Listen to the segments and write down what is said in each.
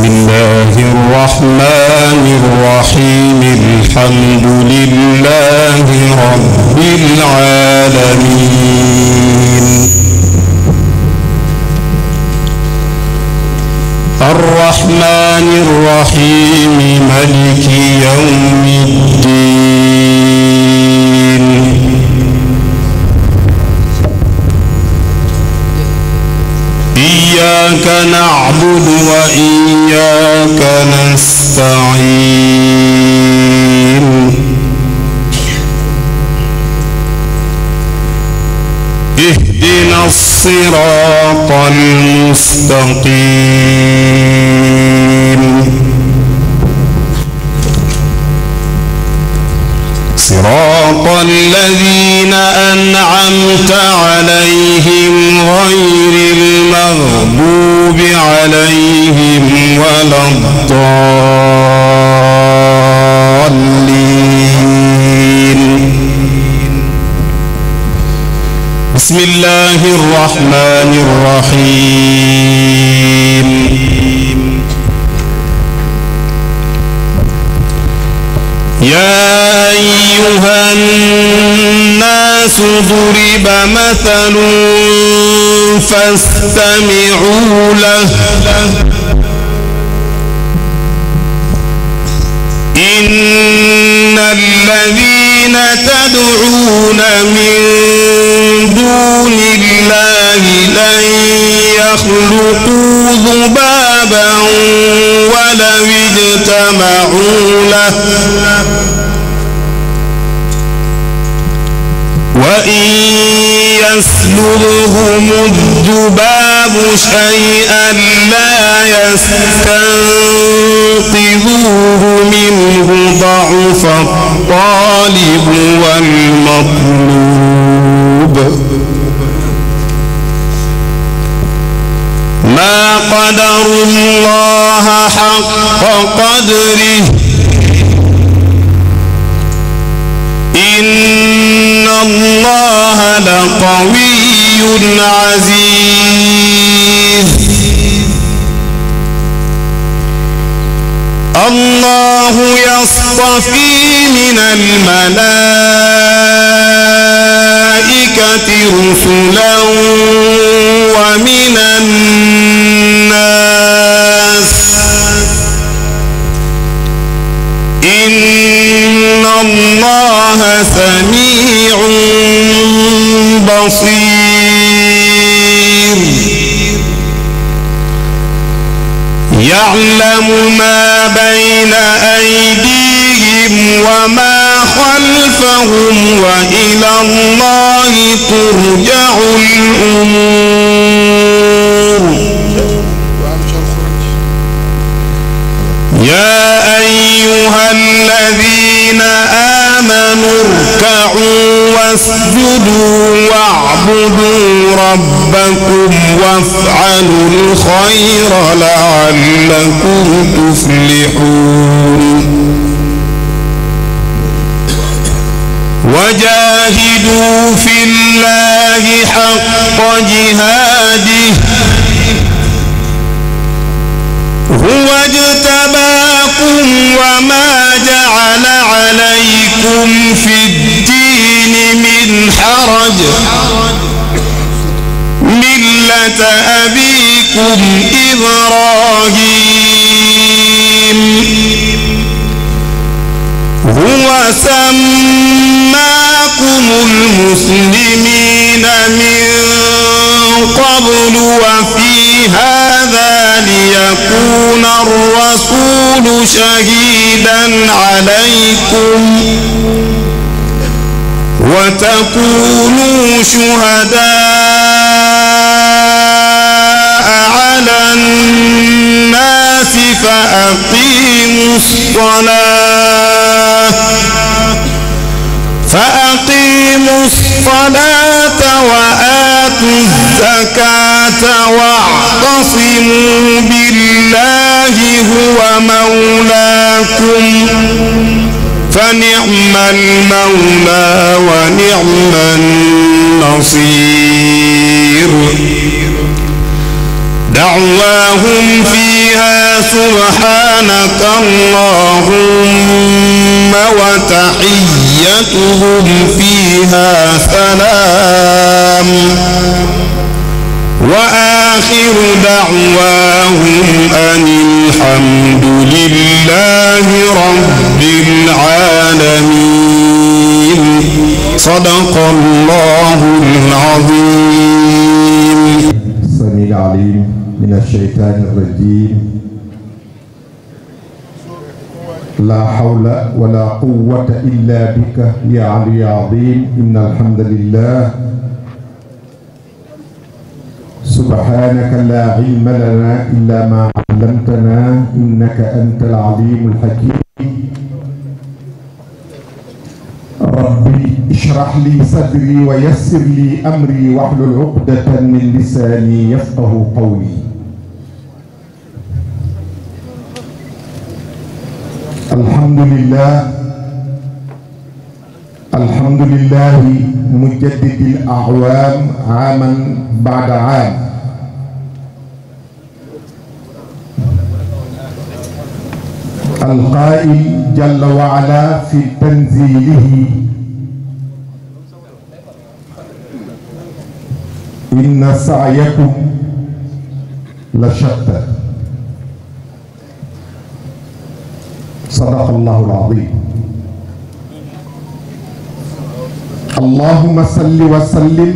الله الرحمن الرحيم الحمد لله رب العالمين الرحمن الرحيم مالك يوم الدين إياك نعبد وإياك نستعين اهدنا الصراط المستقيم صراط الذين أنعمت عليهم غير المغضوب عليهم ولا الضالين بسم الله الرحمن الرحيم يا أيها الناس ضرب مثل فاستمعوا له إن الذين تدعون من دون الله لن يخلقوا ذبابا ولو اجتمعوا له وإن يسلبهم الذباب شيئا لا يستنقذوه منه ضعف الطالب والمطلوب ما قدروا الله حق قدره إن الله لقوي عزيز الله يصطفي من الملائكة رسلا ومن الناس إن الله سميع بصير يعلم ما بين أيديهم وما خلفهم وإلى الله ترجع الأمور يا أيها الذين آمنوا اركعوا واسجدوا واعبدوا ربكم وافعلوا الخير لعلكم تفلحون وجاهدوا في الله حق جهاده هو اجتباكم وما جعل عليكم في الدين من حرج ملة أبيكم إبراهيم هو سماكم المسلمين من قبل وفي هذا ليكون الرسول شهيدا عليكم وتكونوا شهداء على الناس فأقيموا الصلاة وآتوا الزكاة واعتصموا بالله هو مولاكم فنعم المولى ونعم النصير دعواهم في فيها سبحانك اللهم وتحيتهم فيها سلام وآخر دعواهم أن الحمد لله رب العالمين صدق الله العظيم. السميع العليم من الشيطان الرجيم. لا حول ولا قوة إلا بك يا علي عظيم. إن الحمد لله سبحانك لا علم لنا إلا ما علمتنا إنك أنت العليم الحكيم. ربي اشرح لي صدري ويسر لي أمري واحلل عقدة من لساني يفقه قولي. الحمد لله الحمد لله مجدد الأعوام عاما بعد عام. القائل جل وعلا في تنزيله إن سعيكم لشتى. صدق الله العظيم. اللهم صل وسلم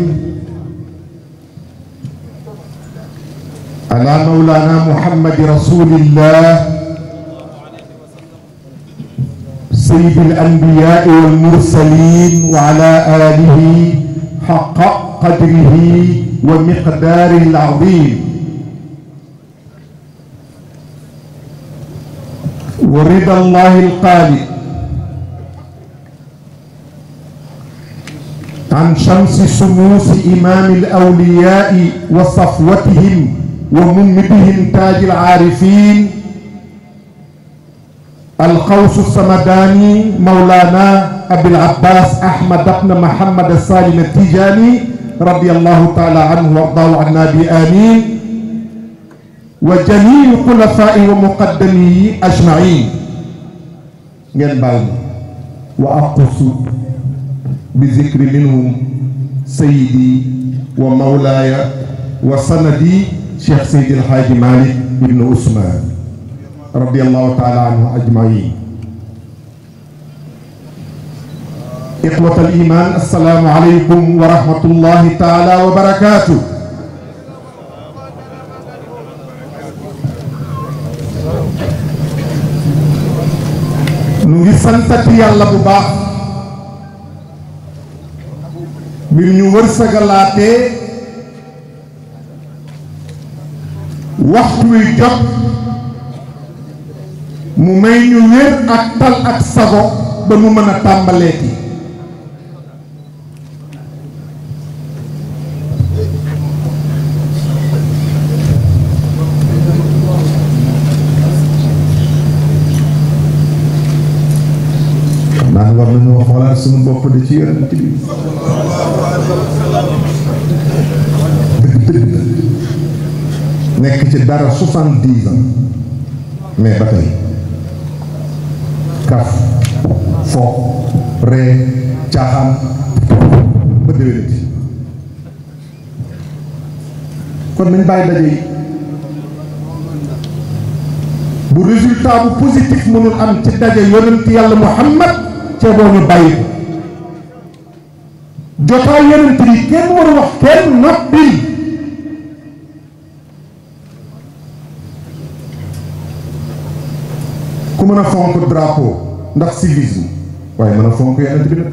على مولانا محمد رسول الله سيد الأنبياء والمرسلين وعلى آله حق قدره ومقداره العظيم. ورضا الله القالب عن شمس شموس إمام الأولياء وصفوتهم ومنبهم تاج العارفين القوس السمداني مولانا أبي العباس أحمد بن محمد السالم التيجاني رضي الله تعالى عنه وارضاه عنا بآمين وجميع خلفاء ومقدمي أجمعين. ngeen baal ma wa aqusu بذكر منهم سيدي ومولاي وسندي شيخ سيد الحاج مالك بن عثمان رضي الله تعالى عنه أجمعين. إخوة الإيمان السلام عليكم ورحمة الله تعالى وبركاته. نغي سانتاتي يالا بو باخ bi ñu wërsëgalaatee waxtu wi jot mu may ñu wér ak tal ak sago ba mu mën a tàmbaleeti. xam naa war nañoo xoolaat suñu bopp di ci yonent bi. nekk ci dara 70 ans mais ba tey kaf fo ree caaxaan ba déwénati. kon nañ bàyyi daje yi bu résultat bu positif mënul am ci daje yonent yàlla Muhammad cee boo ñu bàyyi ko. jotaay yonent bi kenn war a wax kenn noppi. ku mën a fonk drapeau ndax civisme waaye mën a fonk yonent bi nag.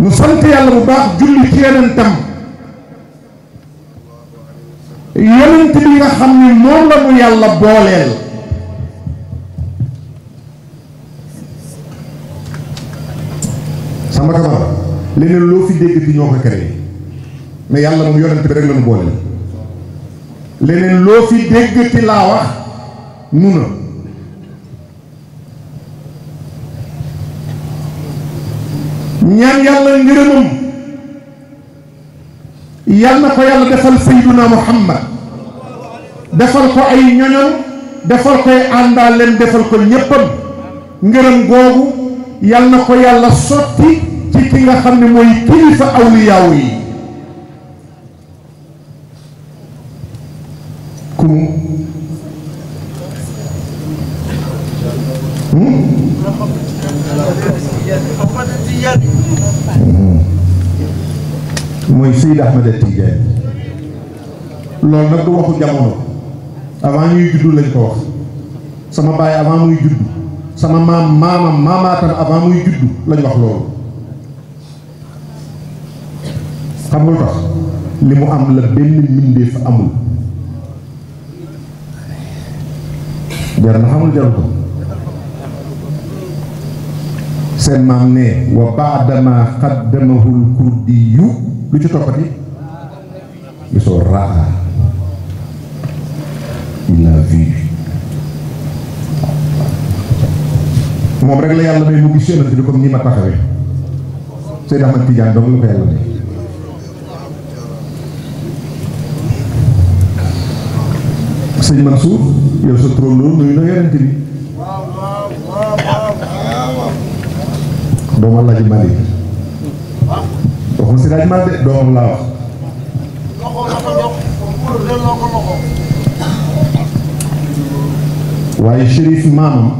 nu sant yàlla bu baax julli ci yonentam yonent bi nga xam ni moom la mu yàlla booleel. sama kamara leneen loo fi dégg ci ñoo ko créé mais yàlla moom yonent bi rek la nu booleel. leneen loo fi dégg ci laa wax nu na ñaan yàlla ngërëmam yal na ko yàlla defal Seyduna Muhammad defal ko ay ñoñom defal koy àndaaleen defal ko ñéppam ngërëm googu yal na ko yàlla sotti ci ki nga xam ne mooy kilifa awliyaaw yi kumu mooy Seydi Ahmed Tidiane loolu nag du waxu jamono avant ñuy juddu lañ ko wax sama baay avant muy juddu sama maamam maamaatam avant muy juddu lañ wax loolu xam nga lu tax li mu am la benn mbindeef amul jar na xamul jaru ko seen maam ne wa baadama qaddamahul kurdiyu lu ci toppati gisoo raa il a vu moom rek la yàlla may mu gis yonent bi comme ni ma taxawee Seydi Ahmed Tidiane dong lu ko yàlla may sëñ Mansour yow sa turandoo nuyu na yonent bi doomu Alaaji Malick waxuma si laaj Malick de doomam laa wax waaye Chérif maamam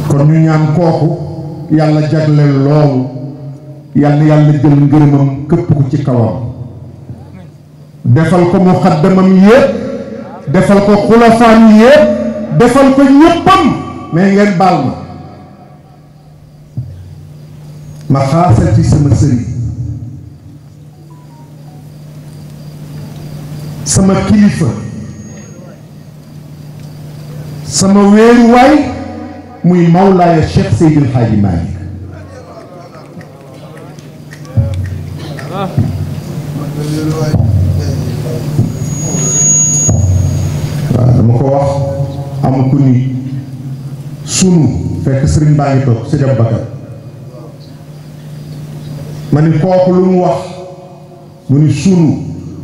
kon ñu ñaan kooku yàlla jagleel loolu yàlla yàlla jël ngërëmam këpp ko ci kawam defal ko muxaddamam yépp defal ko xulafaam yépp defal ko ñéppam mais ngeen baal ma xaasal ci sama sëriñ sama kilifa sama wéeruwaay muy Mawlaaya Cheikh Seydil Hadji Malick waaw dama ko wax am ku ni sunu fekk sëriñ baa ngi toog Sëriñ Abubakar ma ni kooku lu mu wax mu ni sunu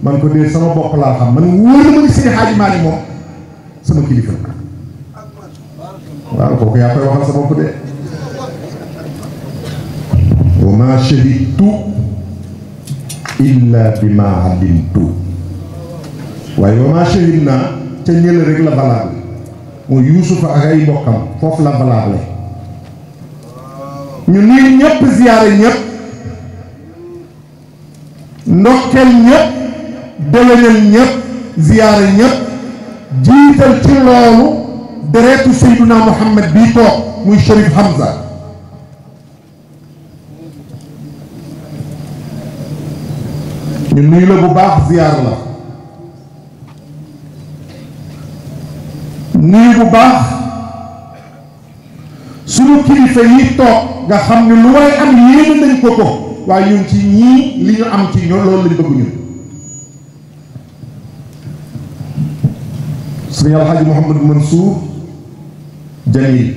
man ko dee sama bopp laa xam man wóor na ma ni Seydi Hadji Malick moom sama kilifa waaw kooku yaa koy waxal sa bopp de wa ma shahidtu illa bima alimtu waaye wa ma shahidna ca ñële rek la valable mooy Yuusufa ak ay mbokkam foofu la valable ñu nuyu ñëpp ziyaare ñëpp ndokkeel ñëpp déwénal ñëpp ziyaare ñëpp jiital ci loolu deretu Seyduna Muhammad bii toog muy Cherif Hamza ñu nuyu la bu baax ziyaar la nuyu bu baax sunu kilifa yi toog nga xam ne lu waay am yéene nañ ko ko waaye ñun ci ñii li ñu am ci ñoo loolu lañ bëgg ñun sëriñ Alxaaji Mouhamadou Mansour Jamil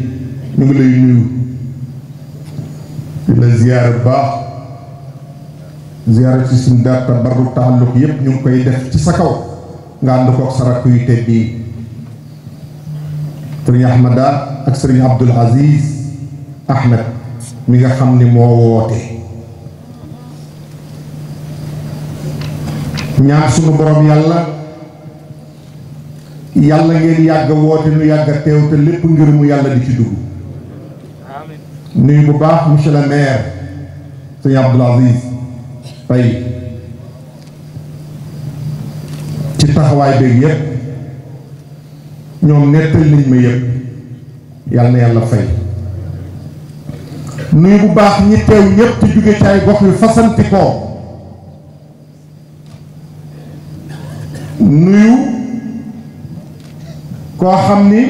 ñu ngi lay nuyu di la ziyaara bu baax ziyaara ci suñu daata barru taxalluq yépp ñu ngi koy def ci sa kaw nga ànd kook sa rakk yu tedd yi sëriñ Ahmada ak sëriñ Abdul Aziz Ahmed mi nga xam ni moo woote ñaan suñu borom yàlla ngeen yàgg woote nu yàgg teew te lépp ngir mu yàlla di ci dugg nuyu bu baax monsieur le maire sëriñ Abdul Aziz Faye ci taxawaay beeg yépp ñoom nettali nañ ma yépp yàlla na yàlla fay nuyu bu baax ñi teew ñépp te jóge ci ay gox yu fasanti koo nuyu koo xam ni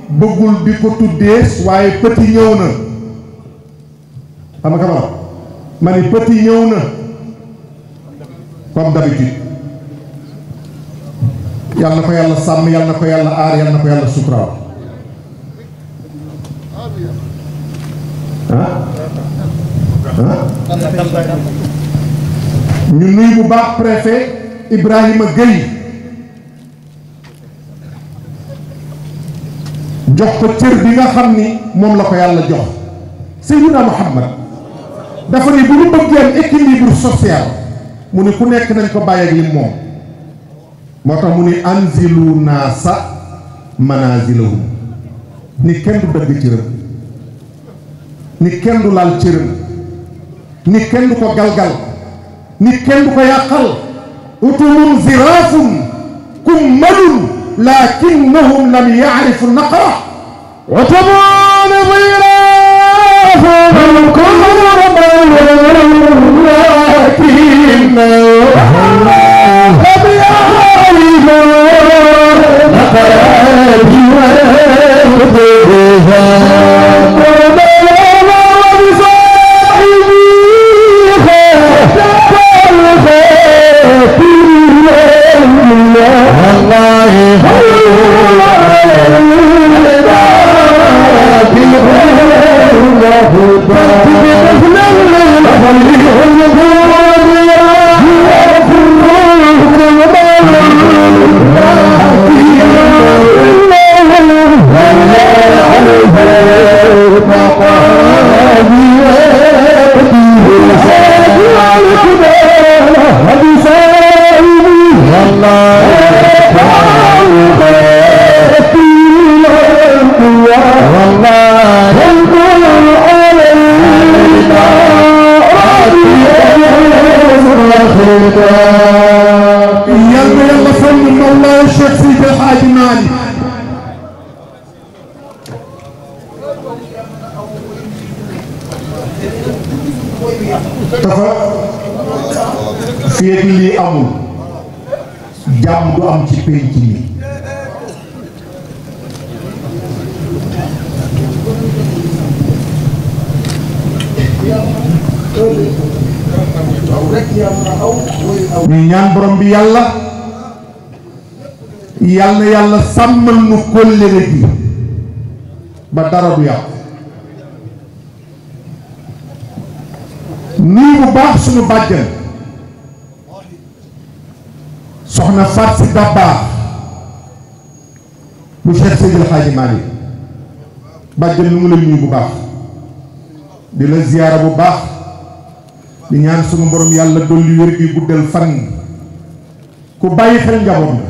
bëggul di ko tuddee waaye petit ñëw na xam nga kama ma ni petit ñëw na comme d'habitude yàlla na ko yàlla sàmm yàlla na ko yàlla aar yàlla na ko yàlla suturaal ñu nuyu bu baax préfet Ibrahima Gueye jox ko cër bi nga xam ni moom la ko yàlla jox. Seydina Muhammad dafa ne bu ñu bëggee équilibre social mu ne ku nekk nañ ko bàyyi ak lim moom moo tax mu ne anzilu naasa manazilahum ni kenn du dëgg cëram ni kenn du laal cëram ni kenn du ko galgal ni kenn du ko yàqal utumun ziraafun kummalun lakinnahum lam yaarifu naqra utumun ziraafun kummalun fii ak lii amul jàmm du am ci penc mi ñu ñaan borom bi yàlla yàlla sàmmal nu kóllëre gi ba dara du yàqu nuyu bu baax suñu bàjjan soxna Faat Si Dabaax bu Cheikh Seydil Hadji Malick bàjjan nu ngi la nuyu bu baax di la ziyaara bu baax di ñaan suñu borom yàlla dolli wér gi guddal fan ku bàyyi xel njaboot nga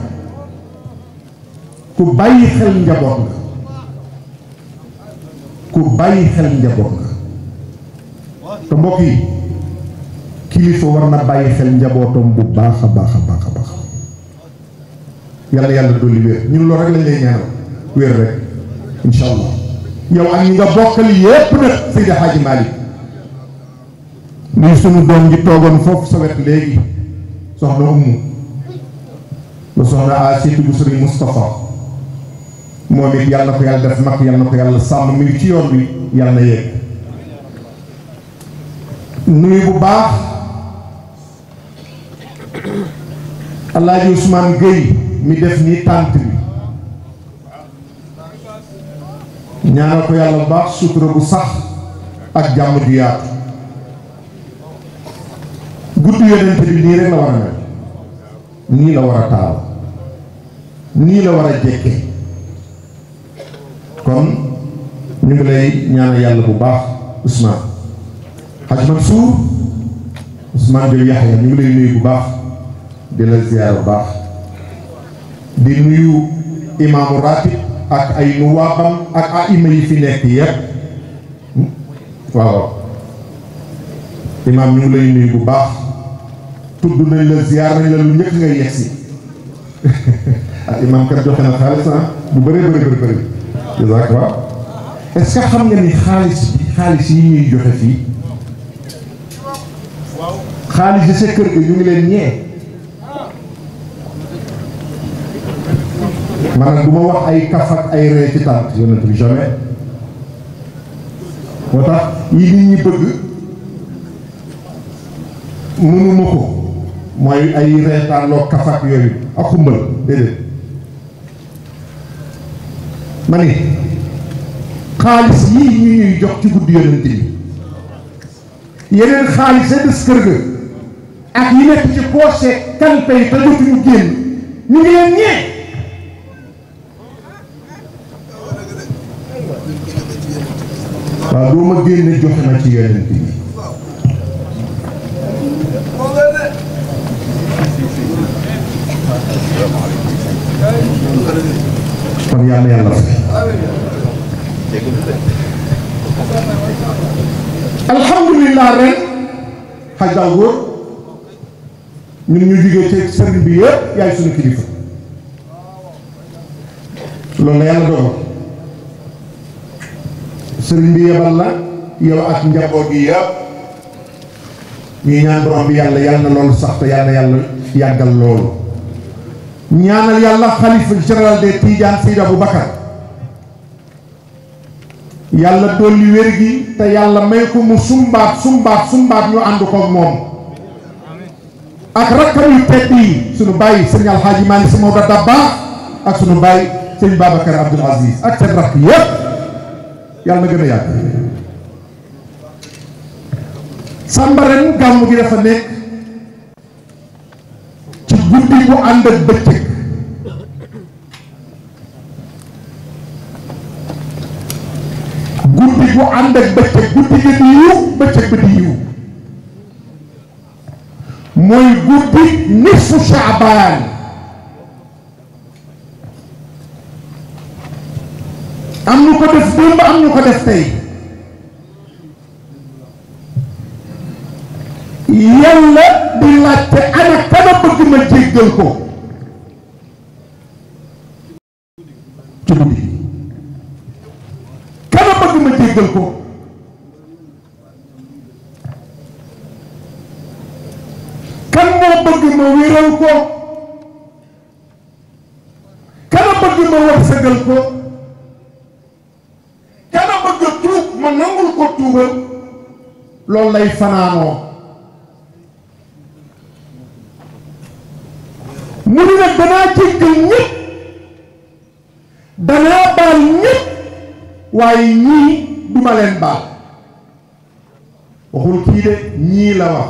ku bàyyi xel njaboot nga ku bàyyi xel njaboot nga te mbokk yi kilifa war na bàyyi xel njabootam bu baax a baax a baax a baax yàlla dolli wér ñun loolu rek lañ lay ñaanal wér rek incha allah yow ak ñi nga bokkal yépp nag Seydi Hadji Malick nuy sunu doom ji toogoon foofu sa wet léegi soxna Umu la soxna Asiitu bu Sëriñ Moustapha moom it yàlla na ko yàlla def mag yàlla na ko yàlla sàmm mi ngi ci yoon bi yàlla na yegg nuyu bu baax Alaaji Ousmane Gueye mi def nii tànt bi ñaanal ko yàlla bu baax sutura bu sax ak jàmm ju yaatu guddi yonent bi nii rek la war a mel nii la war a taal nii la war a jekke kon ñu ngi lay ñaanal yàlla bu baax Ousmane Hadj Mansour Ousmane Diop Yaxya ñu ngi lay nuyu bu baax di la ziyaar bu baax di nuyu imaamu ratib ak ay nuwaabam ak aima yi fi nekk yépp waaw imaam ñu ngi lay nuyu bu baax tudd nañ la ziyaar nañ la lu njëkk ngay yegsi ah imaam kat joxe na xaalis bu bëree bëri jazakallah est-ce que xam nga ni xaalis yi ñuy joxe fii xaalis yi sa kër ga ñu ngi leen ñee maanaam du ma wax ay kaf ak ay ree ci tànt yonent bi jamais moo tax yi nit ñi bëgg mënuma ko mooy ay reetaanloo kaf ak yooyu ak xumbal déedéet ma ni xaalis yii ñu ñuy jox ci guddi yonent bi yeneen xaalis yi des kër ga ak yi nekk ci poche kalpe yi te dootuñu génn ñu ngi leen ñee waaw doo ma génne joxe na ci yeneen bi kon yàlla yàlla alhamdulilah ren xajal góor ñun ñu jógee ci sëriñ bi yëpp yaay suñu kilifa loolu la yàlla dogal sëriñ bi yebal la yow ak njaboot gi yëpp ñuy ñaan borom bi yàlla yàlla na loolu sax te yàlla yàlla yàggal loolu ñaanal yàlla xalifa général des Tidianes Seydi Aboubacar yàlla dolli wér gi te yàlla may ko mu sumbaat ñu ànd koog moom ak rakkam yu tedd yi sunu bàyyi sëriñ Alxaaji Maalik Si Maodo Dabakh ak sunu bàyyi sëriñ Babacar Abdoul Aziz ak seen rakk yépp yàlla na gën a yàgg Samba ren gàmmu gi dafa nekk ci guddi bu ànd ak bëccëg guddi bu ànd ak bëccëg guddi gi di yiw bëccëg bi di yiw mooy guddi nisfu Shaabaan am ñu ko def démb am ñu ko def tey yàlla di laajte ana kana bëgg ma jéggal ko ci guddi kana bëgg ma jéggal ko kan moo bëgg ma wéral ko kana bëgg ma wërsëgal ko kana bëgg tuub ma nangul ko tuubal loolu lay fanaanoo mu ni nag danaa jéggal ñëpp danaa baal ñëpp waaye ñii duma leen baal waxul kii de ñii la wax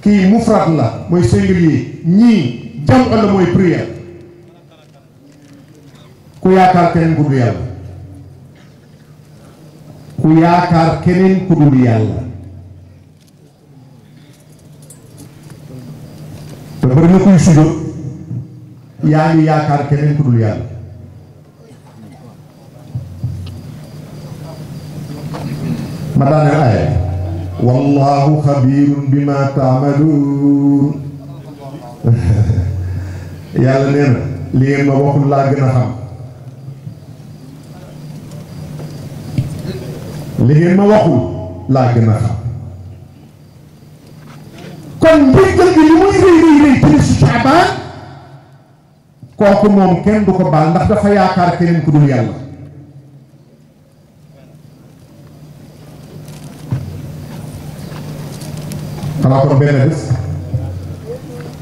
kii mufrad la mooy singulier ñii jam la mooy pluriel ku yaakaar keneen ku dul yàlla ku yaakaar keneen ku dul yàlla te bari na kuy sujjóot yaa ngi yaakaar keneen ku dul yàlla ma daaneel aaya wallahu xabirun bima taamaluun yàlla nee na li ngeen ma waxul laa gën a xam li ngeen ma waxul laa gën a xam kon njéggal gi li muy rëy rëy rëy ci nisu Shaabaan kooku moom kenn du ko baal ndax dafa yaakaar keneen ku dul yàlla xanaa kon benn bés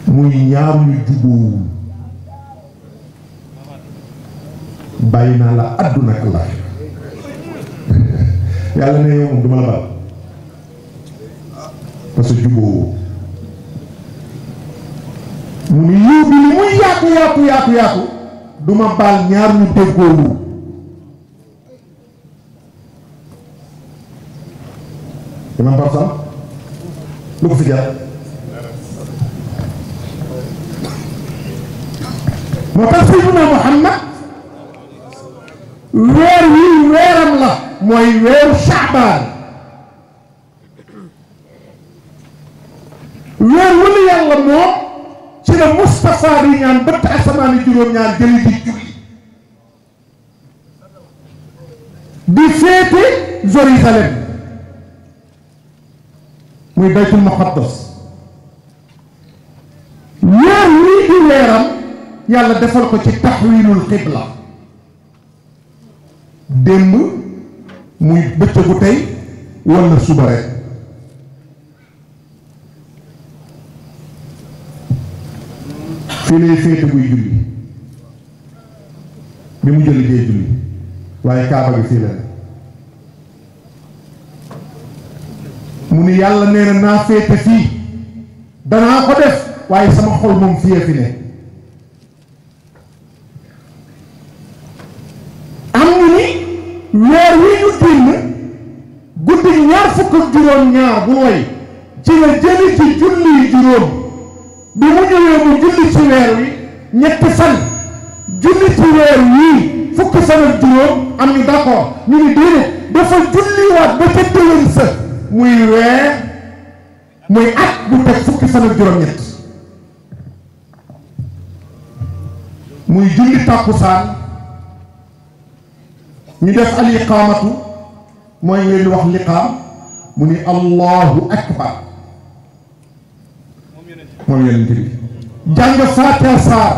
muy ñaar ñu jubóowul bàyyi naa la àdduna ak Allah yàlla ne yow moom duma la baal parce que jubóowoo mu ni yiw bi li muy yaatu duma baal ñaar ñu déggoowu imam Pape Sam lu ko fi jar moo tax Seydina Muhammad weer wi weeram la mooy weeru Shaabaan weer wala yàlla moom ci la Moustapha di ñaan bëtt asamaani juróom-ñaar jëli di julli di féete Jérusalem muy baytul muqaddas weer wii di weeram yàlla defal ko ci taxwiilul xibla démb muy bëccëgu tey wala suba rek fii lay féete buy julli bi mu jëli jee julli waaye kaaba gi fii la ne mu ni yàlla nee na naa féete fii danaa ko def waaye sama xol moom fii fi ne am ñu ni weer wi ñu génn guddi ñaar fukk ak juróom-ñaar bu way ci la jëli ci julli juróom bi mu ñëwee mu julli ci weer wi ñetti fan julli ci weer wii fukki fan ak juróom am ñu d'accord ñu ni déedéet dafa julliwaat ba ca déwén sa muy weer muy at bu teg fukki fan ak juróom-ñett muy julli tàkkusaan ñu def al iqaamatu mooy ngeen di wax liqaam mu ni allahu akbar moom yonent bi jàng faatiha saar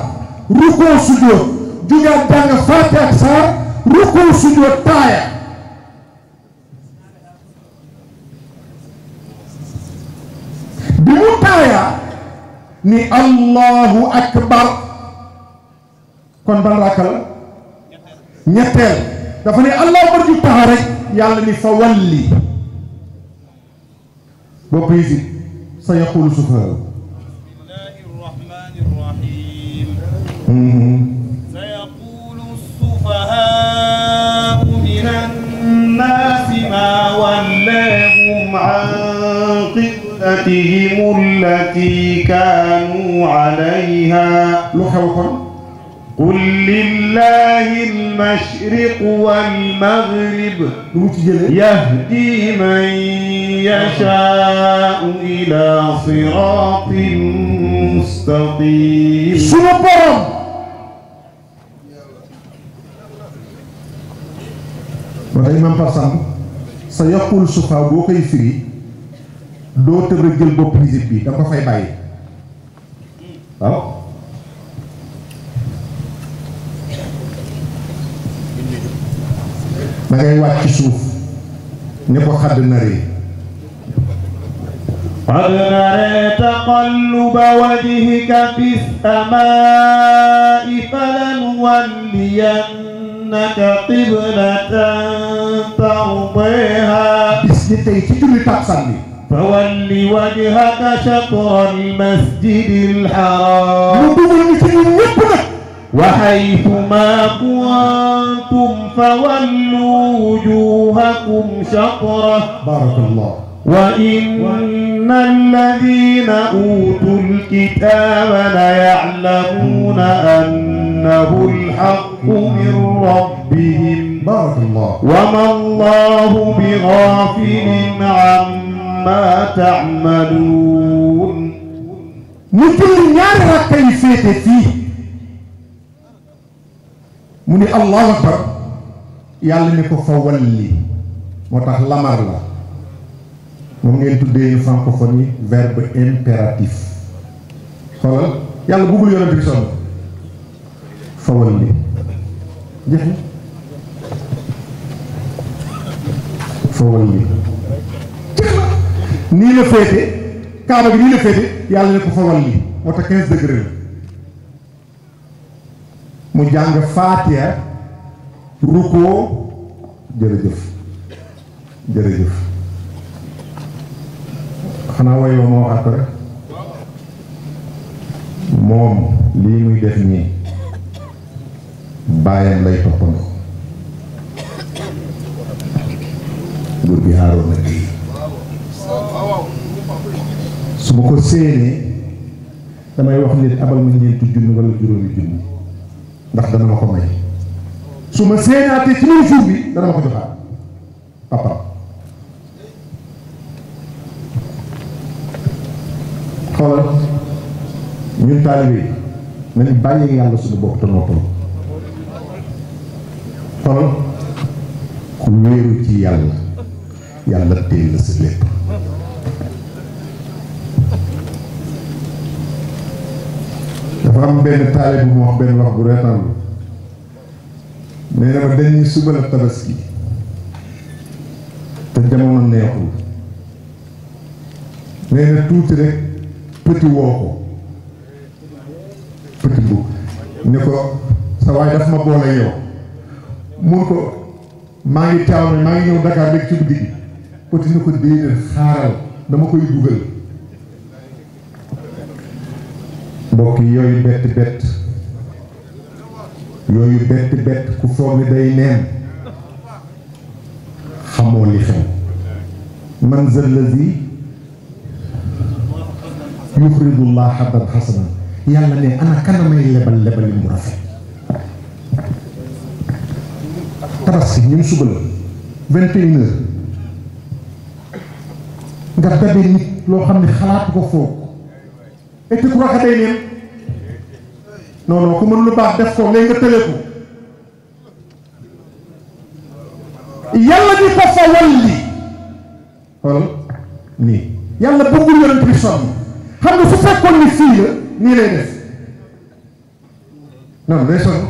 rukkoo sujjóot jugaat jàng faatiha saar rukkoo sujjóot taaya bi mu taaya ni allahu akbar kon ban rakka la ñetteel dafa ne allahu akbar ju taxa rek yàlla ni fa walli boo prési sa yaqulu sufahaa bismillahi rahmani rahim sayaqulu sufahaa minan naasi ma wallahum an qiblatihim allati kaanu alayha lu xew kon قل لله المشرق والمغرب يهدي من يشاء إلى صراط مستقيم sunu borom wala imam Passam sa yaqul sufa boo koy firi doo tëb rek jël bopp hizib bi da nga ko fay bàyyi waaw da ngay wàcc ci suuf ne ko xadd naree قد نرى تقلب وجهك في السماء فلنولينك قبلة ترضيها bis ni tey ci julli takkusaan bi فول وجهك شطر المسجد الحرام mu dugal ni ci ñun ñëpp nag وحيثما كنتم فولوا وجوهكم شطره barakallah وإن الذين أوتوا الكتاب ليعلمون أنه الحق من ربهم barakallah وما الله بغافل عما تعملون mu julli ñaari rakka yi féete fii mu ni allahu akbar yàlla ni ko fa walli moo tax lamar la moom ngeen tuddee ñu francophonie verbe impératif xoolal yàlla bëggul yonent bi sonn fa walli jeex na fa walli jeex na nii la féete kaaba gi nii la féete yàlla ne ko fa walli moo tax 15 degré la mu jàng faatiha rukkoo jërëjëf jërëjëf xanaa woy moo waxaat ko rek moom lii muy def nii bàyyam lay toppandoo góor gi Harouna Gueye su ma ko séenee damay wax nit abal ma ñeenti junni wala juróomi junni ndax dana ma ko may su ma séenaatee ci même jour bi dana ma ko joxaat papa xoolal ñun taalibe yi nañu bàyyi yàlla suñu bopp te noppal xoolal ku wéeru ci yàlla yàlla téye la si lépp dafa am benn taalibe bu mu wax benn wax bu reetaan nee na ma dañuy suba la tabaski te jamono neexul nee na tuuti rek petit woo ko petit bu ne ko sa waay daf ma boole yow mun ko maa ngi teew ne maa ngi ñëw Dakar léegi ci guddi gi petit ni ko déedéet xaaral dama koy dugal mbokk yi yooyu bett ku foog ni day neen xamoo li xew man zal lazi yuxridu llaha xadan xasanan yàlla ne ana kanamay lebal mu rafet tabaski ñun suba la 21 heures nga dabe nit loo xam ne xalaatu ko foog et puis ku wax day neen non ku mën lu baax def ko léegi nga tële ko yàlla di ko fa walli xool nii yàlla bëggul yonent bi sonn xam nga su fekkoon ni fii la nii lay def non day sonn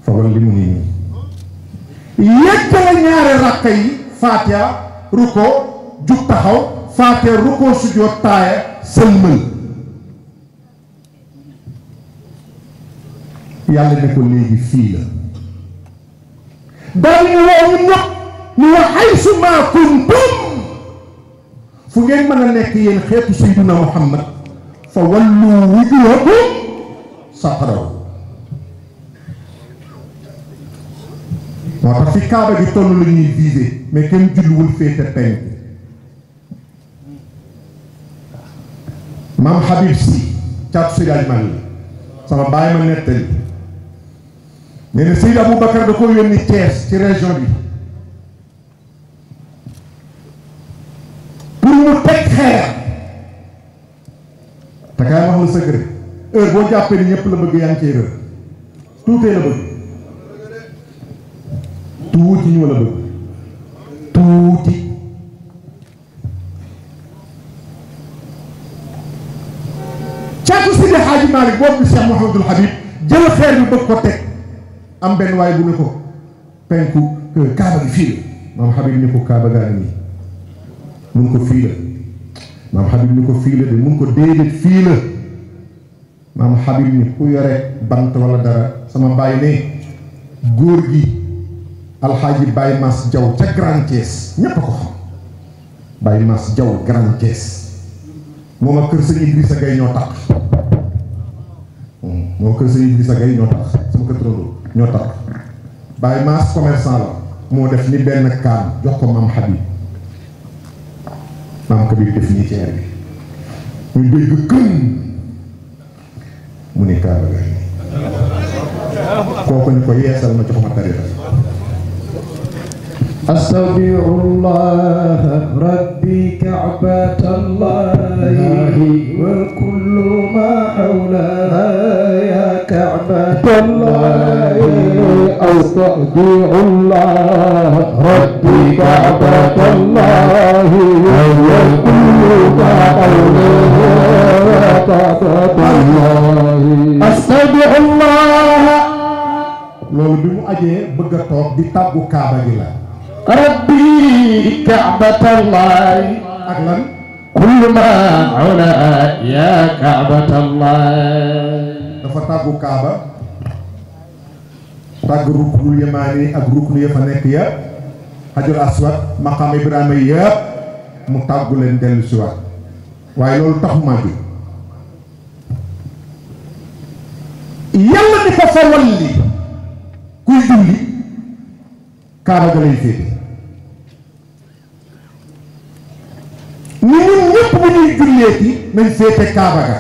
fa walli mu nii yeggale ñaari rakka yi faatiha ruko jug taxaw faatiha ruko sujjóot taaya sëlmal yàlla ne ko léegi fii la daal ñu woo ñu ñëpp ñu wax haysu maa kuntum fu ngeen mën a nekk yéen xeetu sayyidina Muhammad fa wallu wujuhakum satrahu moo tax fi kaaba gi toll la ñuy visé mais kenn julliwul féete penk maam Habib si caatu Seydi Hadji Malick sama baay ma nettali nee na Seydi Aboubacar da ko yónni Thiès ci région bi pour mu teg xeer te kaay wax la secret heure boo jàppee ni ñëpp la bëgg yaa ngi cee rër tuutee la bëgg tuuti ñu la bëgg tuuti caatu Seydi Hadji Malick boobu bi Cheikh Mouhamadul Habib jël xeer bi bëgg ko teg am benn waaye bu ne ko penku kaaba gi fii la maam Habib ni ko kaaba gaa ngi nii mun ko fii la maam Habib ni ko fii la de mun ko déedéet fii la maam Habib ni ku yore bant wala dara sama bàyyi ne góor gi alxaaji Baye Mass Diaw ca Grand Thiès ñépp a ko xam Baye Mass Diaw Grand Thiès moom ak kër sëñ Idrissa Gaye ñoo tax moom kër sëñ Idrissa Gaye ñoo tax sama kër trondo ñoo tax Baye Mass commerçant la moo def ni benn kaan jox ko maam Habib maam Habib def nii ceer bi ñu dégg kën mu ni kaaba ga kooku ñu ko yeesal ma jox ma tarixa أستودع ربي كعبة الله وكل ما حولها يا كعبة الله أستودع الله ربي كعبة الله وكل ما حولها يا كعبة الله أستودع الله loolu bi mu ajee bëgg a toog di tàggu kaaba gi la ربي كعبة الله ak lan كل ما علا يا كعبة الله dafa tàggu kaaba tàgg ruknul yamaani ak ruknu ya fa nekk yëpp hajar aswad maqam Ibrahima yëpp mu tàggu leen dellu si waat waaye loolu taxumaa jóg yàlla di ko fa walli kuy julli kaaba ga lay féete ni ñun ñëpp bu ñuy julleeti nañ féete kaaba ga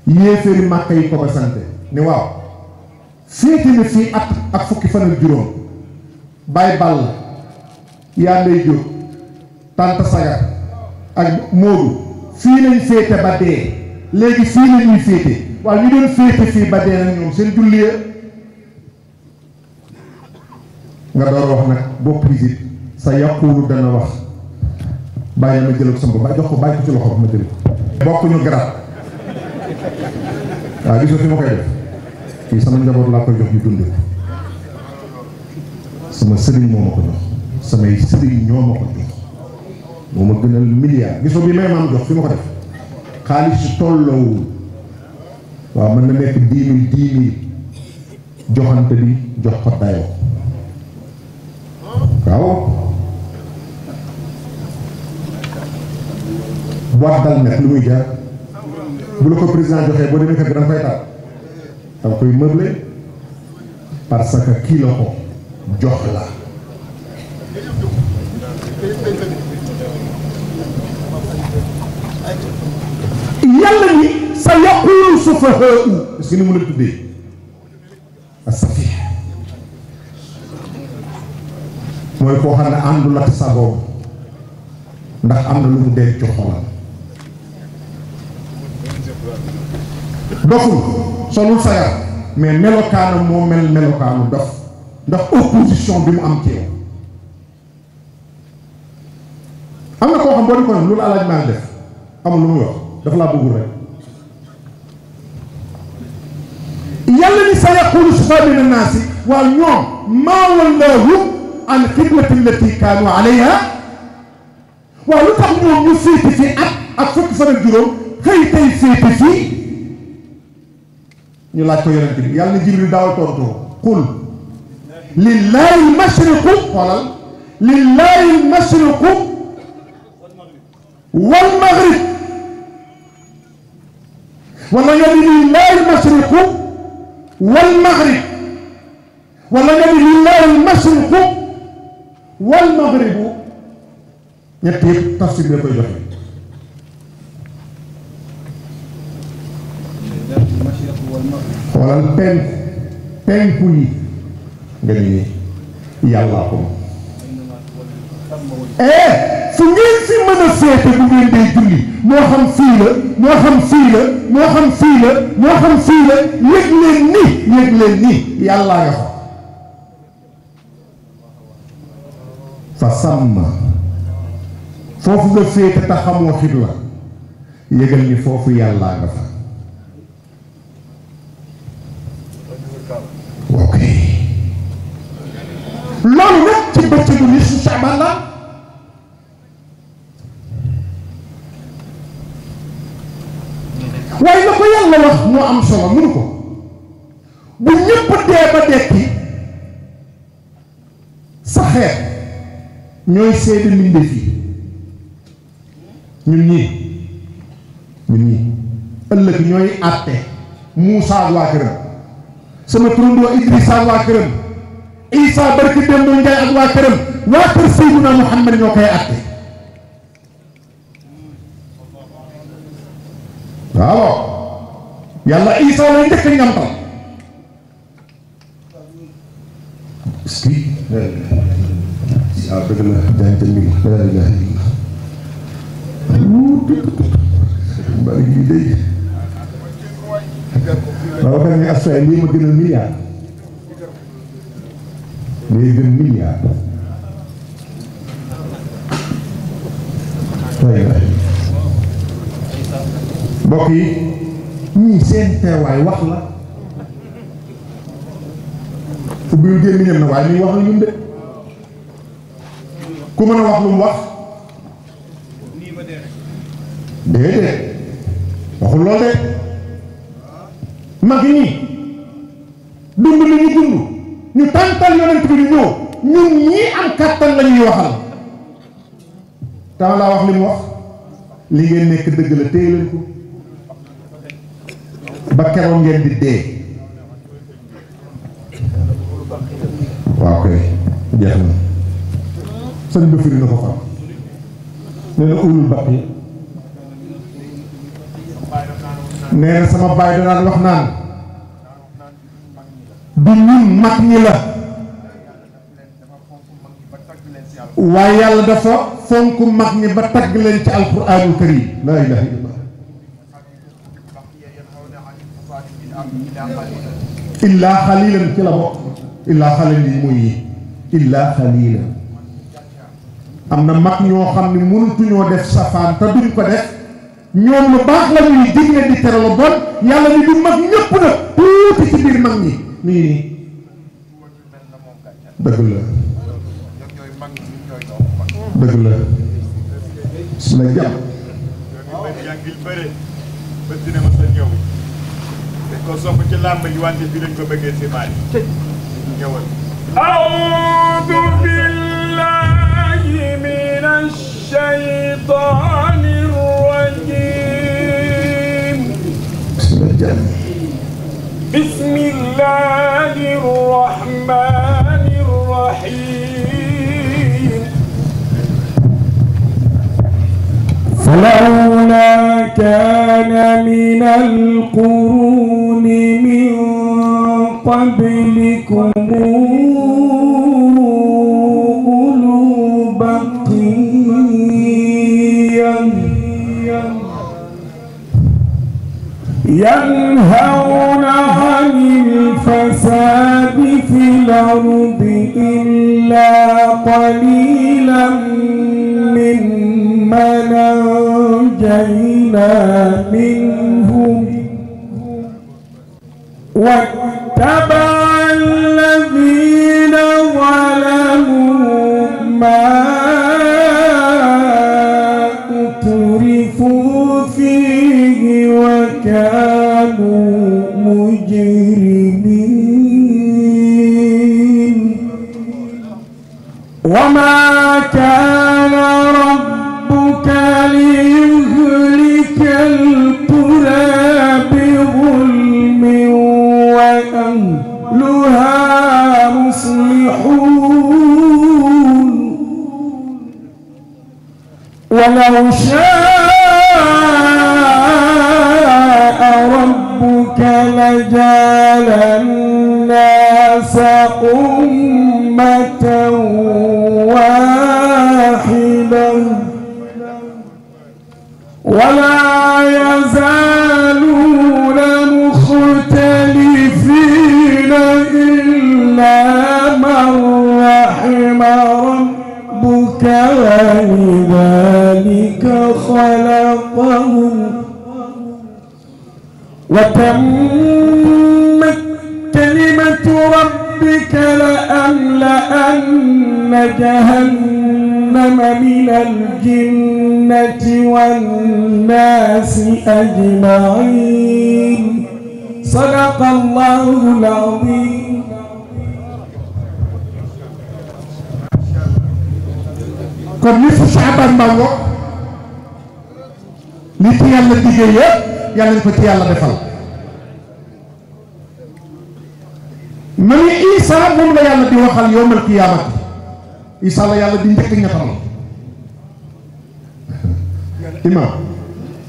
yéeféeri màkka yi ko ba sante ni waaw féete na fii at ak fukki fan ak juróom Baye Ball yaa ndey jóg tànta sagar ak Moodu fii lañ féete ba dee léegi fii la ñuy féete waaw ñu doon féete fii ba dee nag ñoom seen julli nga door wax nag bopp visite sa yàquwulu dana wax bàyyi ma jël ko sama ba jox ko bàyyi ko ci loxo ma jël ko bokkuñu garab waaw gisoo fi ma koy def fii sama njaboot laa koy jox ñu dund sama sëriñ moo ma ko jox samay sëriñ ñoo ma ko jox moo ma gënal milliard gisoo bi may maam jox fi ma ko def xaalis si tolloowul waaw mën na nekk 10 000 joxante bi jox ko dayoo waaw boîte d'almet lu muy jar bu la ko président joxee boo demee kër gi da nga koy taal da nga koy meublé parce que kii la ko jox la yàlla ni sa yaqulu sufahaa'u est-ce que ni mu la tuddee as-safih mooy koo xam ne àndul ak sagoom ndax am na lu mu denc xolam doful solul sagar mais melokaanam moo mel melokaanu dof ndax opposition bi mu am ci yow am na koo xam boo di ko ne loolu alaaj maa def amul lu muy wax dafa laa bëggul rek yàlla ni sa yaqulu sufahaa'u mina naasi waaw ñoom maa wallaahum an qiblati allati kaanu alayha waaw lu tax ñoom ñu féete fii ak fukki fan ak juróom xëy tey féete fii ñu laaj ko yonent bi yàlla na Jibril daaw tontu qul lillahi al-mashriqu xoolal lillahi al-mashriqu wal maghrib wala nga ni lillahi al-mashriqu wal maghrib wala nga ni lillahi al-mashriqu wal maghribu ñett yëpp tafsir bi la koy joxe xoolal penku yi nga ni yàllaa ko fu ngeen fi mën a féete bu ngeen dee julli moo xam fii la moo xam fii la moo xam fii la moo xam fii la yëg leen ni yàllaa nga fa sàmma foofu nga féete te xamoo xibla yëgal ni foofu yàllaa nga fa ok loolu nag ci bëccëgu nisfu Sha'ban la waaye la ko yàlla wax moo am solo mënu ko bu ñëpp dee ba dekki sa xeet ñooy seede mbindeef yi ñun ñii ëllëg ñooy àtte Muusaa ak waa këram sama turandoo Idrissa ak waa këram Isa barki Demba Njaay ak waa këram waa kër Seydina Muhammad ñoo koy àtte waaw yàlla Isa lay njëkk a ñamtal waaw dëgg la jaayante mi la ilaha illallah bari gi day waaw kan nga asay lii ma gënal milliard lii gën milliard mbokk yi ñii seen teewaay wax la ubbiwul gémmiñam na waaye ñuy wax la ñun de ku mën a wax lu mu wax déedéet waxul lool de mag ñi dund li ñu dund ñu tàntal yonent bi di ñëw ñun ñii am kàttan la ñuy waxal tam laa wax li mu wax li ngeen nekk dëgg la téye leen ko ba keroog ngeen di dee waaw kay jeex na sëñ ba firi na ko xam nee na ulul baq yi nee na sama baay danaan wax naan du ñun mag ñi la waaye yàlla dafa fonk mag ñi ba tagg leen ci alquraanul karim laa ilaha illallah illaa xalilan ci la bokk illaa xalilan yi mooy yi illaa xalilan am na mag ñoo xam ne mënutuñoo def safaan te duñ ko def ñoom lu baax la ñuy digle di tere lu bon yàlla ni du mag ñëpp na tuuti ci biir mag ñi nii dëgg la dëgg la su la jàpp ko sopp ci làmb yi wante bi lañ ko bëggee si maay ñëwal a'uudu billahi minash shaytaanir rajiim بسم الله الرحمن الرحيم فلولا كان من القرون من قبلكم أولو بقية ينهون عن الفساد في الأرض إلا قليلا ممن أنجينا منهم واتبع الذين ظلموا ما أترفوا فيه وكانوا مجرمين وما كان ربك ليهلك القرى بظلم وأهلها مصلحون ولو شاء ربك لجعل الناس أمة واحدة ولا يزالون مختلفين إلا من رحم ربك ولذلك خلقهم وتمت كلمة ربك لأملأن جهنم من الجنة والناس أجمعين صدق الله العظيم kon li fu Saabaan Mbango li ci yàlla diggee yëpp yàlla ñu ko ci yàlla defal ma ni Isa moom la yàlla di waxal yawmal qiyaamati Isa la yàlla di njëkk ñettal imaam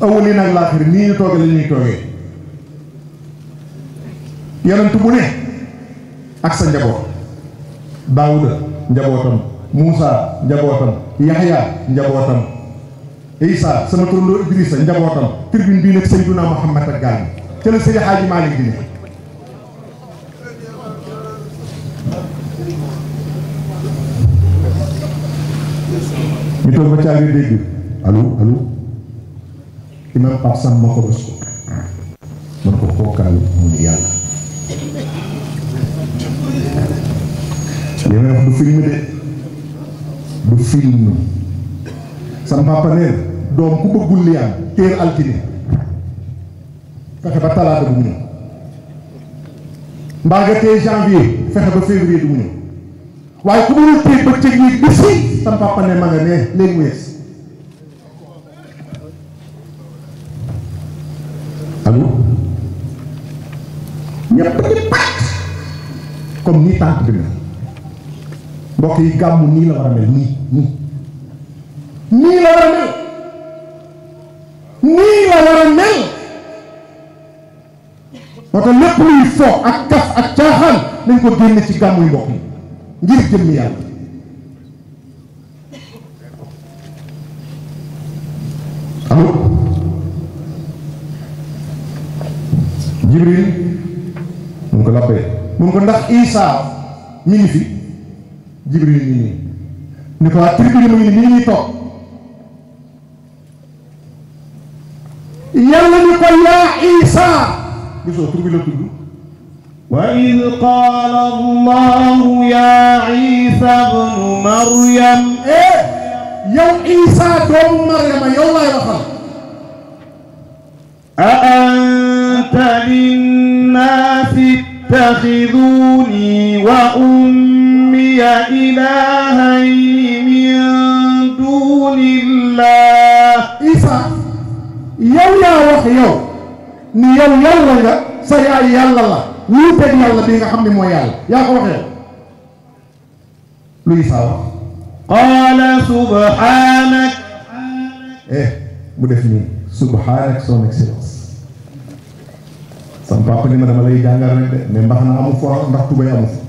awwaliina ak laaxir nii ñu toogee la ñuy toogee yonent bu ne ak sa njaboot Daawuda njabootam Muusa njabootam Yaxya njabootam Isa sama turandoo Idrissa njabootam tribune bii nag Seydina Muhammad ak gaal ca la Seydi Xaaji Maalik di ne ñu toog ba caagi dégg allo imam Pape Sam moo ko bës ko man ko kookaal mu ni yàlla li may wax du film de du film sama papa nee doom ku bëggul liyaan téer altine fexe ba talaata bu mu ñëw mbaa nga téye janvier fexe ba février du mu ñëw waaye ku mënul téye ba cëg yi bisi sama papa ne ma nga ne léegi mu yees allo ñëpp di pat comme nii tànk bi mel mbokk yi gàmmu nii la war a mel nii la war a mel nii la war a mel moo tax lépp luy fo ak kaf ak caaxaan nañ ko génne ci gàmmu yi mbokk yi ngir jëmmi yàlla allo Jibril mun ko lappee mun ko ndax Isa mi ngi fi Jibril nii ni ko waa tribune mu ngi nii ñuy toog yàlla ni ko yaa Isa gisoo tur bi la tudd وإذ قال الله يا عيسى ابن مريم yow Isa doomu Maryama yow laay waxal أأنت للناس اتخذوني وأمي إلهين من دون الله Isa yow yaa wax yow ni yow yàlla nga sa yaay yàlla la wuuteeg yàlla bi nga xam ne mooy yàlla yaa ko waxee lu Isaa wax qaala subhaanak mu def nii subhaanak son excellence sama papa ni ma dama lay jàngal rek de mais mbax na amu fo ndax tubay amu fo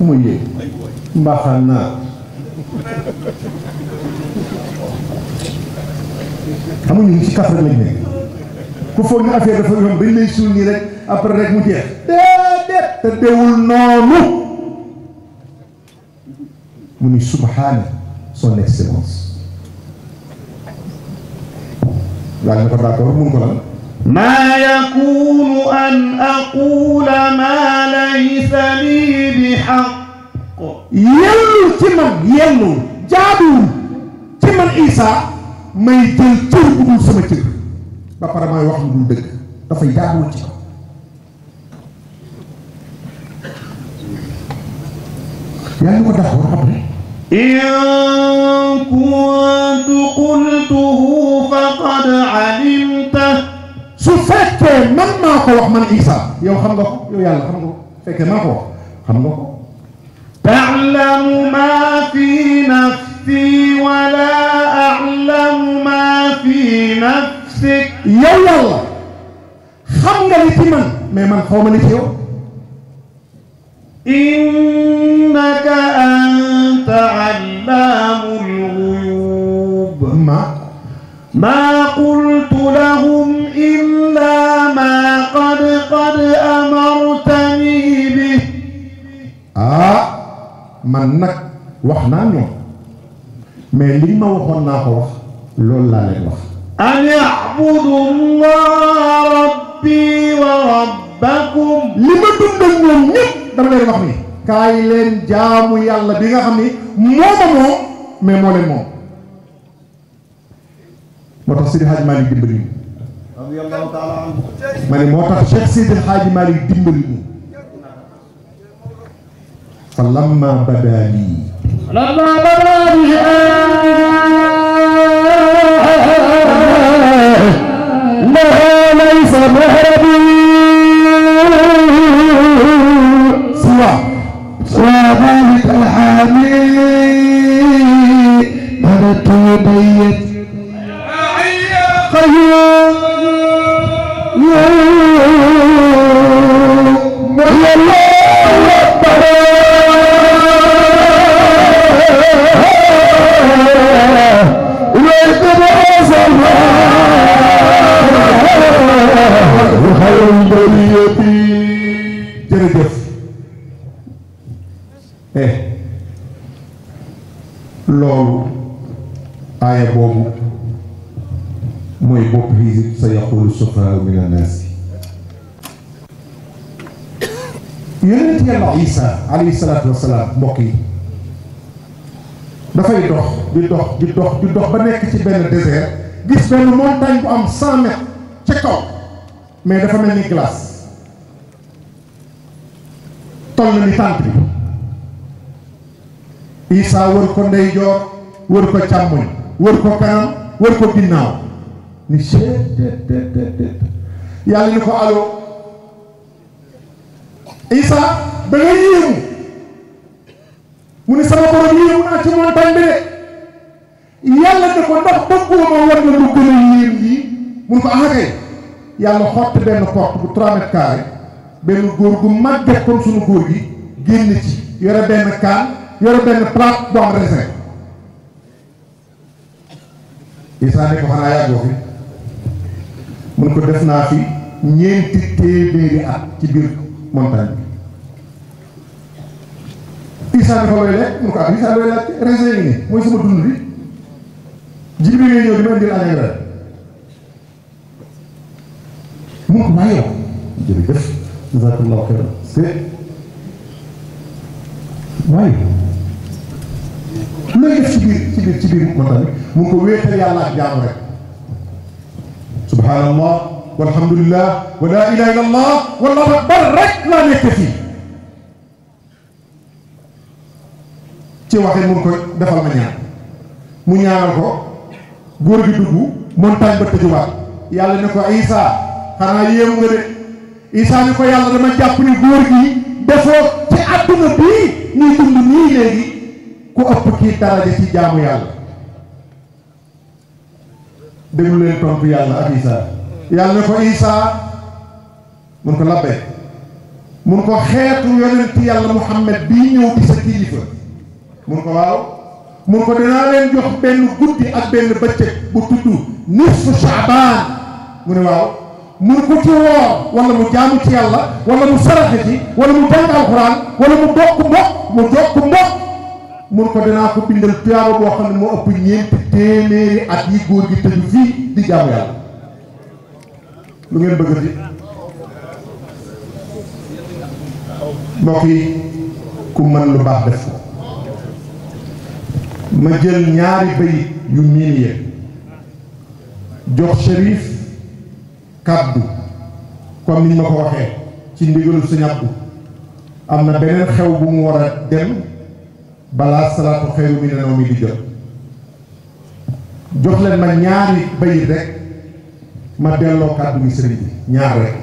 mu yéeg mbaxaan naa xamuñu ñu ci kaf rek lañ nekk ku foog ni affaire dafa yoon dañ lay suul nii rek après rek mu jeex déedéet te deewul noonu mu ni subhaana son excellence laaj na ko d'accord mun ko lan maa yakunu an aqula maa laysa lii bi xaq yellul ci man yellul jaaduwul ci man Isaa may jël cër bu dul sama cër ba pare may wax lu dul dëgg dafay jaaduwul ci man yaa ngi ko d'accord après in kuntu qultuhu faqad alimta su fekkee man maa ko wax man Isaa yow xam nga ko yow yàlla xam nga ko fekkee maa ko wax xam nga ko ta'lamu ma fi nafsi wa la a'lamu ma fi nafsik yow yàlla xam nga li ci man mais man xaw ma li ci yow innaka anta allamul ghuyub ma qultu lahum illa ma qad amartani bih man nag wax naa ñoom mais li ma waxoon naa ko wax loolu laa leen wax an a'budu allaha rabbi wa rabbakum li ma dundal ñoom ñëpp dama leen wax ni kaay leen jaamu yàlla bi nga xam ni mooma moom mais moo leen moom moo tax Seydi Hadji Malick dimbali ñu radiyallahu ta'ala anhu ma ne moo tax Cheikh Seydi Hadji Malick dimbali ñu fa lamma bada lii ما ليس مهربي سوى ذلك الحميد بدت يبيت قيوم يا الله أكبر jërëjëf loolu aaya boobu mooy bopp hizib sa yaqulu sufahaa min annaas yonent yàlla Isa alayhi salaatu wasalaam mbokk yi dafay dox di dox ba nekk ci benn désert gis benn montagne bu am 100 mètres ca kaw mais dafa mel ni glace toll na ni tànt bi Isa wër ko ndeyjoor wër ko càmmoñ wër ko kanam wër ko ginnaaw ni seet yàlla ni ko allo Isa da nga yéemu mu ne sama borom yéemu naa ci montagne bi de yàlla ne ko ndax bëggoo ma war nga lu gën a yéem yi mun ko kay yàlla xotti benn porte bu 3 mètres carrés benn góor gu màgget comme sunu góor gi génn ci yore benn kaan yore benn plate bu am raisin Isa ne ko xanaa yàggoo fi mun ko def naa fi 4 téeméeri at ci biir montagne bi Isa ne ko looy lekk mun ko Isa looy lekk raisin yi nii mooy sama dund bi jibi ngay ñëw di ma indil añ ak reer mun ko maa yow jërëjëf jazakallahu xayran waaye looy def ci biir montagne bi mun ko wéetal yàlla ak jaamu rek subhanallah walhamdulillah wa la ilaha illallah wallahu akbar rek laa nekk fii ci waxee mun ko defal ma ñaan mu ñaanal ko góor gi dugg montagne ba tëjuwaat yàlla ne ko Isa xanaa yéemu nga de Isa ne ko yàlla dama jàpp ni góor gi defoo ci àdduna bii ñuy dund nii léegi ku ëpp kii daraja ci jaamu yàlla. déglu leen tontu yàlla ak Isa yàlla ne ko Isa mun ko labbee mun ko xeetu yonent yàlla Muhammad bii ñëw di sa kilifa mun ko waaw mun ko dinaa leen jox benn guddi ak benn bëccëg bu tudd nisfu Shaabaan mu ne waaw mun ko ci woor wala mu jaamu ci yàlla wala mu saraxe ci wala mu jàng alxuraan wala mu dokk mbokk mu jokk mbokk mun ko dinaa ko bindal tuyaaba boo xam ne moo ëpp 4 téeméeri at yi góor gi tëju fii di jaamu yàlla lu ngeen bëgg di mbokk yi ku mën lu baax def ko ma jël ñaari bayit yu miin yee jox Chérif kàddu comme niñ ma ko waxee ci ndigalu Sëñ Abdu am na beneen xew bu mu war a dem balaa salaatu xayru mina nawmi di jot jox leen ma ñaari bayit rek ma delloo kàddu gi sëriñ bi ñaar rek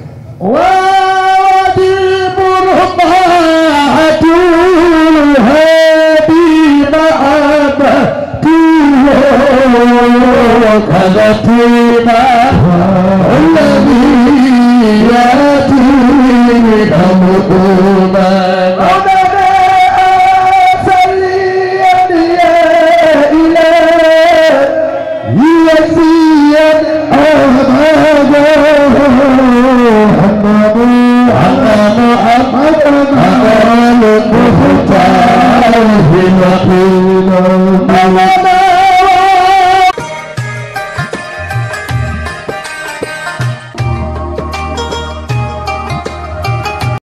Allah